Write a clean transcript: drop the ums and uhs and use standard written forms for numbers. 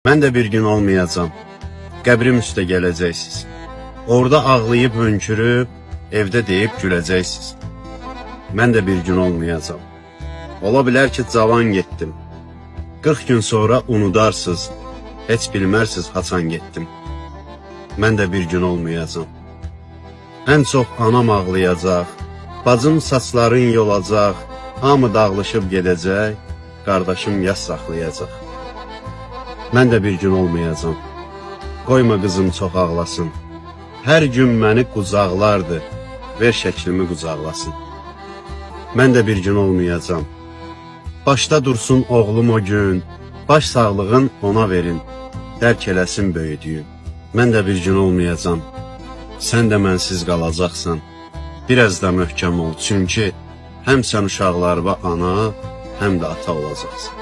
Mən də bir gün olmayacam. Qəbrim üstə gələcəksiniz. Orada ağlayıb hönkürüb, evdə deyib güləcəksiniz. Mən də bir gün olmayacam. Ola bilər ki, cavan getdim. 40 gün sonra unudarsınız. Heç bilmərsiz haçan getdim. Mən də bir gün olmayacam. Ən çox anam ağlayacaq, bacım saçların yolacaq, hamı dağılışıb gedəcək, qardaşım yas saxlayacaq. Mən də bir gün olmayacam. Qoyma qızım çox ağlasın. Hər gün məni qucaqlardı, ver şəklimi qucaqlasın. Mən də bir gün olmayacam. Başda dursun oğlum o gün, baş sağlığın ona verin, dərk eləsin böyüdüyün. Mən də bir gün olmayacam. Sən də mənsiz qalacaqsan. Biraz da möhkəm ol, çünki həm sən uşaqlarına ana, həm də ata olacaqsan.